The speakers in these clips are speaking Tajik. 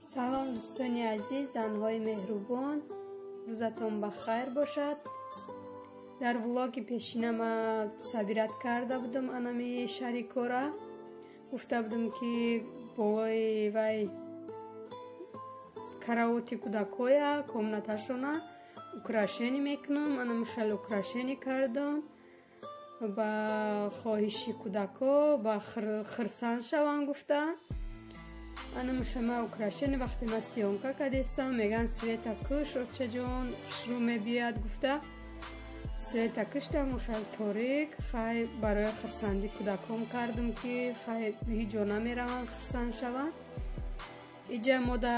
Салом дӯстони азиз, занҳои меҳрубон, рӯзатон ба хайр бошад. Дар влоги пешина ма сабират карда будам анами шарикора. Гуфта будам, ки болои вай караоти кӯдакоя комнаташона украшение мекунам. Анами хеле украшение кардам ба хоҳиши кӯдако, ба хирсан шаванд гуфта. Ана мехема украшение вақте ма съёмка кардестам, меган света куш, очаҷон, хушрӯ мебиёяд гуфта. Света куштам, хеле торик, хай барои хирсандӣ кӯдакон кардам, ки хай ҳеҷ ҷо намераванд, хирсанд шаванд. Иҷа мо да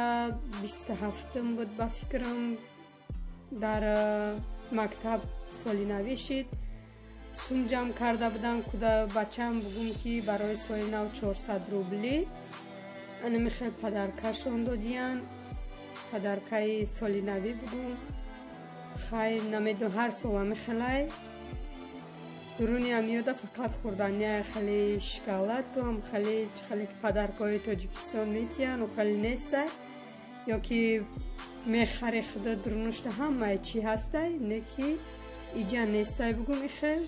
27-м буд ба фикрам, дар мактаб соли навӣ шид. Сум ҷамъ карда будам, куда бачам бугум, ки барои соли нав 400 рубли. Ана мехел подаркашон додиян, подаркаи соли навӣ бугум. Хай намедон, ҳар сола мехелай. Дуруни амиёда фақат хӯрдания, хеле шоколадам, хеле хеле ки подаркаҳои Тоҷикистон метиян, хеле нестай. Ё ки мехари худа дурунушта ҳамаи чӣ ҳастай, не ки иҷа нестай бугум ихел.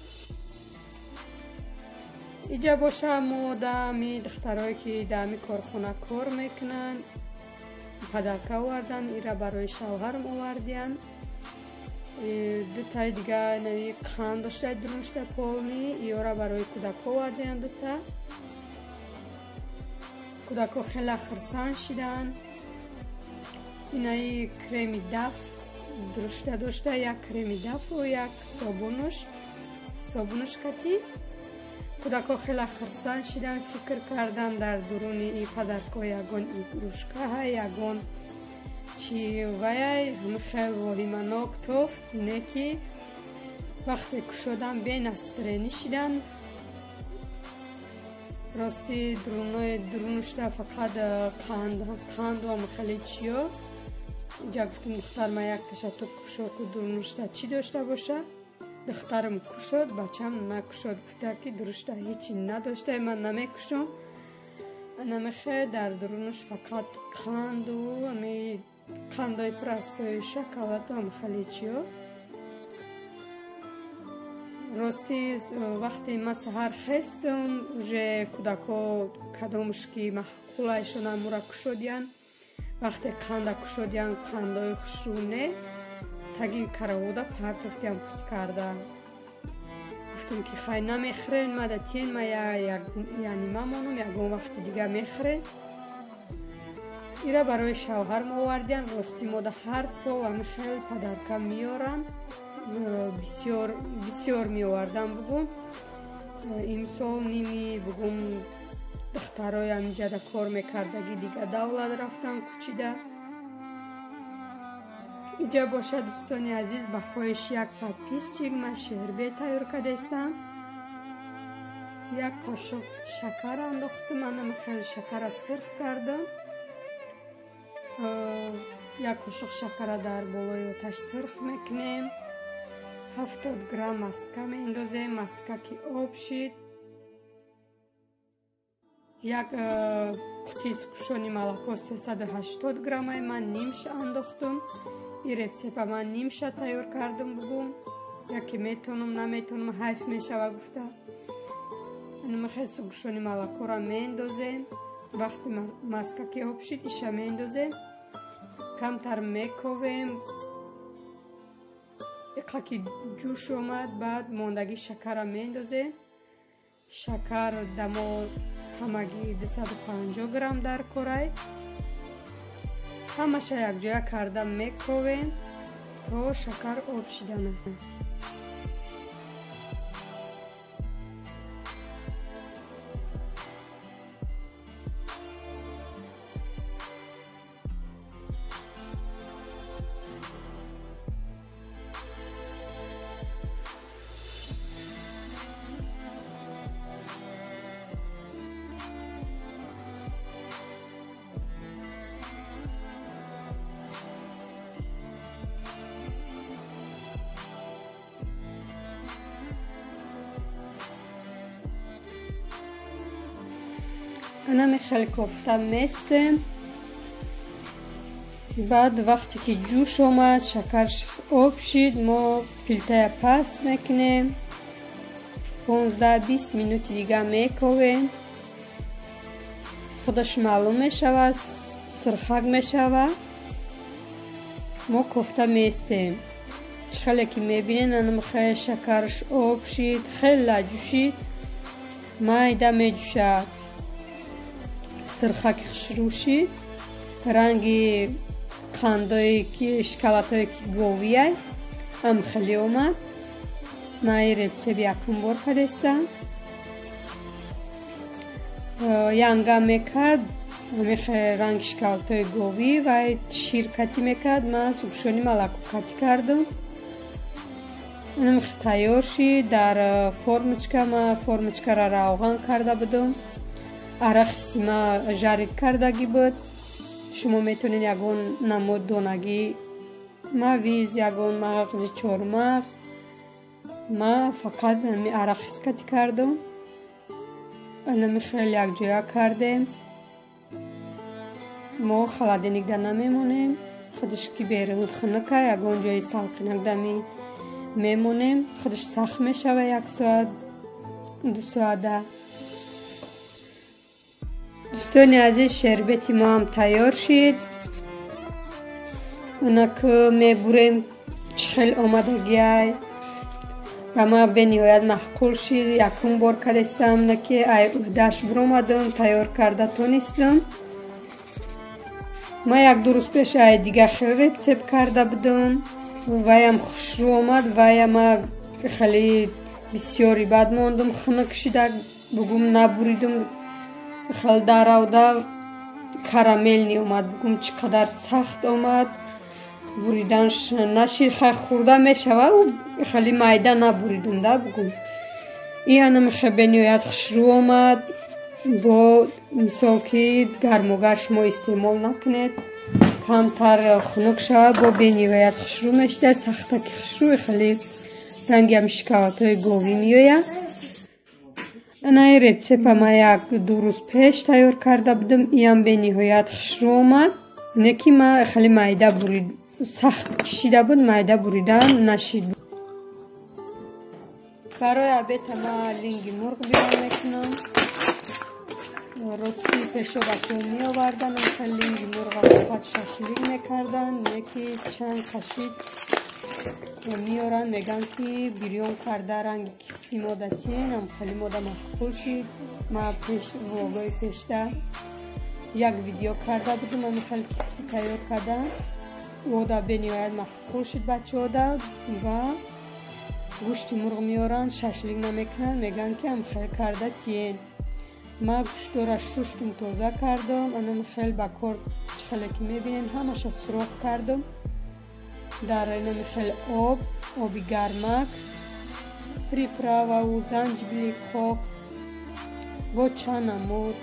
Иҷа боша мо дами духтарое ки дами корхона кор мекунанд, подарка овардан, ира барои шавҳарам овардиян. Дутаи дига нави қанд дошта дурунушта полни, иёра барои кӯдако овардиян дута. Кӯдако хеле хирсанд шиданд. Инаи креми даф дурушта дошта, як креми дафу як собунуш, собунуш кати. Кӯдако хеле хирсанд шиданд, фикр кардан дар дуруни и подарко ягон игрушка, ягон чи ваяй, хел воҳиманок тофт, не ки вақте кушодан бенастренӣ шиданд. Рости дурунушта фақат қанду хеле чиё. Иҷа гуфтам духтар ма як таша ту кушод, ку дурунушта чӣ дошта боша. Духтарам кушод, бачам накушод, гуфта ки дурушта ҳечи надошта, ман намекушом. Намехе дар дурунуш фақат қанду ами қандои простои шоколаду ам хеле чиё. Рости вақте ма саҳар хестам, уже кӯдако кадомш ки маъқулайшон амура кушодиян. Вақте қанда кушодиян, қандои хушрӯ не, таги каравода партофтиям пус карда. Гуфтам ки хай намехӯрен, ма да тиен, ма янима монум, ягон вақти дига мехӯрен. Ира барои шавҳарам овардиян. Рости мо да ҳар сол ами хел подарка меорам, бисёр бисёр меовардам бугум. Имсол ними бугум духтарои амиҷада кор мекардаги дига давлат рафтан кӯчида. Иҷа боша дӯстони азиз, ба хоҳиши як подписчик ман шербет тайёр кардастам. Як қошуқ шакар андохтам, анам хеле шакара сирх кардам. Як қошуқ шакара дар болои оташ сирх мекунем. 70 грамм маска меандозем, маска ки об шид. Як қутии сгущённый молоко 380 граммай ман нимша андохтам. И рецепта ман нимша тайёр кардам бугум, яке метонам, наметонам, ҳайф мешава гуфта. Анамахе сгущённый молокора меандозем. Вақти маска ки об шид, иша меандозем. Камтар мековем. Иқа ки ҷӯш омад, баъд мондаги шакара меандозем. Шакар дамо ҳамагӣ 250 грамм дар корай. Ҳамаша якҷоя карда мековем то шакар об шидана. Ана мехел кофта местем. Баъд вақте ки ҷӯш омад, шакарш об шид, мо пилтая паст мекунем. 15-20 минути дига мековем. Худаш маълум мешавад, сирхак мешавад. Мо кофта меистем. Чӣ хеле ки мебинед, анамхе шакарш об шид, хеле ҷӯшид, майда меҷӯшад. Сирхаки хушрӯ шид, ранги қандое ки шоколадҳое ки говияй ам хеле омад. Ман ин рецепт якум бор кардестам. Янга мекард ҳамихе ранги шоколадҳои говӣ ва шир катӣ мекард. Ман сгущённый молоко катӣ кардам. Инамихе тайёр шид. Дар формочка ман формочкаро равған карда будам. Арахиси ма жарить кардагӣ буд. Шумо метавонед ягон намуд донагӣ мавиз, ягон мағзи чормағз. Ман фақат ҳами арахис катӣ кардам. Инами хеле якҷоя кардем. Мо холодильникда намемонем, худаш ки берун хунука, ягон ҷои салқинакда мемонем, худаш сахт мешава 1 соат 2 соата. Дӯстони азиз, шербети мо ҳам тайёр шид. Инак мебурем, чӣ хел омадагиай. Ба ман бениҳоят маъқул шид. Якум бор кардестам, ки ай ӯҳдаш биромадам, тайёр карда тонистам. Ман 1-2 рӯз пеш ай дига хел рецепт карда будам, ваям хушрӯ омад. Вая ман хеле бисёри бад мондум, хунук шида, бугум набуридум, хел даравда карамелни омад. Бугум чӣ қадар сахт омад, буриданш нашид. Хай хӯрда мешава, хеле майда набуридум да бугум. И анамихе бениҳоят хушрӯ омад. Бо мисол ки гармогар шумо истеъмол накунед, камтар хунук шавад, бо бениҳоят хушрӯ мешида. Сахтаки хушрӯ, хеле ранги ҳами шоколадҳои говӣ меояд. Ана ин рецепта ман 1-2 рӯз пеш тайёр карда будам. Иам бениҳоят хушрӯ омад. Не ки ман хеле майда бурид, сахт кишида буд, майда буридан нашид. Барои обеда ман линги мурғ бирён мекунам. Рости пешо бачаҳо меовардан, хеле линги мурға фақат шашлик мекардан, не ки чанд қашид меоранд, мегӯянд ки бирён карда ранги кифси мода тен, ам хеле мода маъқул шид. Ман пеш влогои пешта як видео карда будам, ами хеле кифси тайёр кардан. Ода бениҳоят маъқул шид бачаҳода. Ва гӯшти мурғ меоранд, шашлик намекунанд, мегӯянд ки ам хеле карда тиен. Ман гӯштора шуштум, тоза кардам, анам хел ба кор чӣ хеле ки мебинед ҳамаша сурох кардам. Дар инами хел об, оби гармак, приправаву занҷибили қоқ бо чанд намуд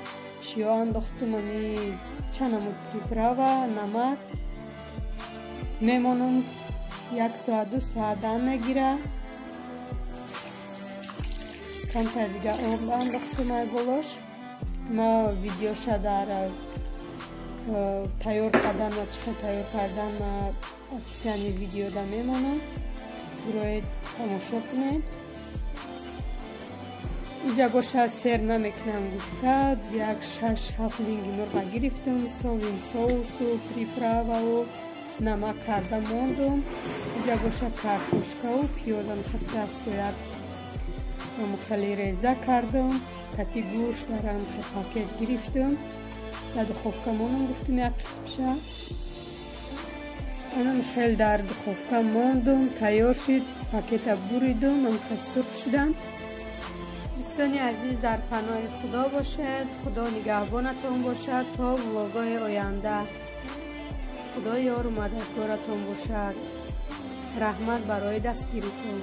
чиё андохтум, ами чанд намуд приправа, намак. Мемонам 1 соат 2 соат дам мегира. Камтар дига об андохтум ай болош. Ма видеоша дар тайёр кардан ва чӣ хел тайёр кардан ма описании видеода мемонам, бироед тамошо кунед. Инҷа боша сер намекунам гуфта, як 6-7 линги мурға гирифтам, совим соусу, приправаву намак карда мондум. Инҷа боша картошкаву пиёзам хел хеле реза кардам, кати гӯшт дарам хел пакет гирифтам, дар духовка мондам, гуфтам як қисмша. Анам хел дар духовка мондум, тайёр шид, пакета буридум, ам хел сурх шудам. Дӯстони азиз, дар паноҳи Худо бошед, Худо нигаҳбонатон бошад то влогои оянда. Худо ёру мададгоратон бошад. Раҳмат барои дастгиритон.